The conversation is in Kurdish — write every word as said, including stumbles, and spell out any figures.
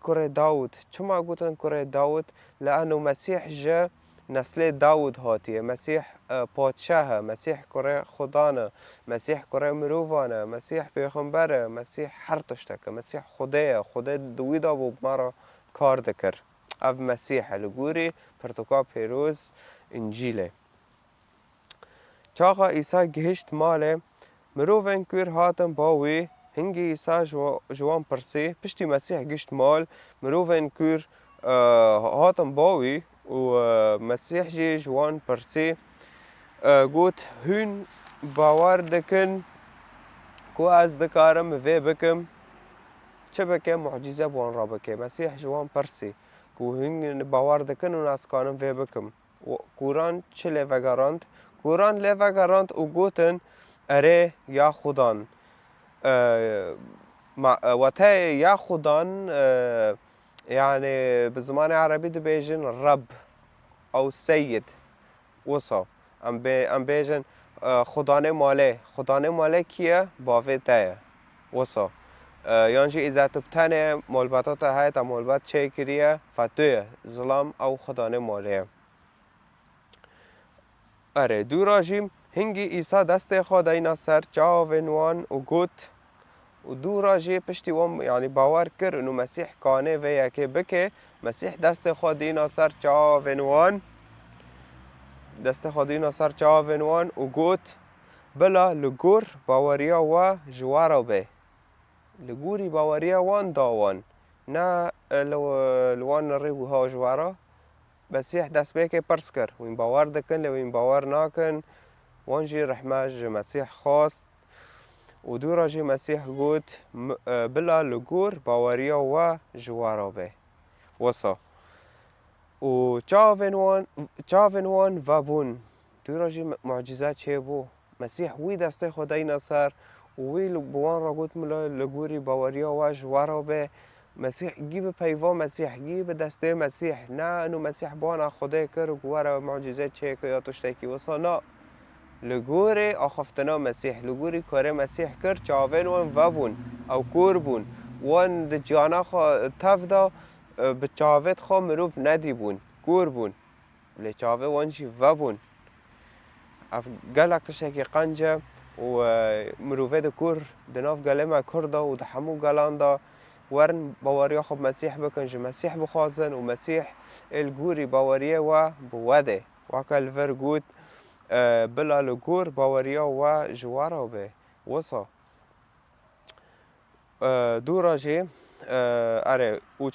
kurê Dawid. Çima gotin kurê Dawid? Leeno Mesîh ji neslê Dawid hatiye. Mesîh, e, padşah e, Mesîh kurê Xudan e, Mesîh kurê mirovan e, Mesîh pêxember e, Mesîh her tiştek e, Mesîh Xwedê ye, Xwedê di wî de bû bi me re kar dikir. Ev Mesîh e, li gorî pirtûka pêroz Încîlê. Çaxa Îsa gihişt malê, mirovên kûr hatin ba wî, hingî Îsa ji wa-, ji wan pirsî, piştî Mesîh gihişt mal, mirovên kûr, e, hatin ba wî û, e, Mesîh jî ji wan pirsî, e, got, hûn bawer dikin ku ez dikarim vê bikim? Çi bike, mucîze bi wan re bike? Mesîh ji wan pirsî ku hûn bawer dikin û ez karim vê bikim? Û Kuran çi lê vegerand? Kuran lê vegerand û gotin, erê, ya Xudan. E, ma-, e, wate ya Xudan, e, yani bi zimanê erebî dibêjin Reb ew Seyid. Wisa. Em bê-, em bêjin, e, Xudanê malê. Xudanê malê kî ye? Bavê te ye. Wisa. E, yan jî îza tu bi tenê, malbata te heye, te malbat çêkiriye, fe tu ye. Zilam ew Xudanê malê ye. Erê, dûra jî hingî Îsa destê xwe deyna ser çavên wan û got, û dûra jî piştî wan, yanî bawer kir û Mesîh kanê vê yekê bike, Mesîh destê xwe dîna ser çavên wan, destê xwe dîna ser çavên wan û got, bila li gor baweriya we ji we re be. Li gorî baweriya wan da wan. Ne, e, li, li wan rê wiha ji we re. Mesîh destpêkê pirs kir, wîn bawer dikin, lê wîn bawer nakin. Wan jî rehme ji Mesîh xwest. Û dûra jî Mesîh got, "M-, e, bila li gor baweriya we ji we re be." Wisa. Û çavên wan, çavên wan vebûn. Dûra jî me-, mucîze çêbû. Mesîh wî destê xwe deyna ser û wî li, bi wan re got, "Mila, li gorî baweriya we ji we re be." Mesîh gî bi peyva Mesîh, gî bi destê Mesîh, ne ino Mesîh bana Xwedê kir û ku were mucîze çêke ya tiştekî wisa, na. Li gorî axiftina Mesîh, li gorî karê Mesîh kir, çavên wan vebûn, ew kor bûn. Wan di ciyana xwe tev de, e, bi çavêt xwe mirov nedîbûn, kor bûn. Lê çavê wan jî vebûn. Ev gelek tiştekî qenc e û, e, mirovê di kur, di nav gelê me Kurd de û di hemû gelan de werin baweriya xwe bi Mesîh bikin, ji Mesîh bixwazin û Mesîh ê li gorî baweriyê we bi we dê. Weke li vir got, e, bila li gor baweriya we ji we re be. Wisa. E, dûra jî, e, erê, û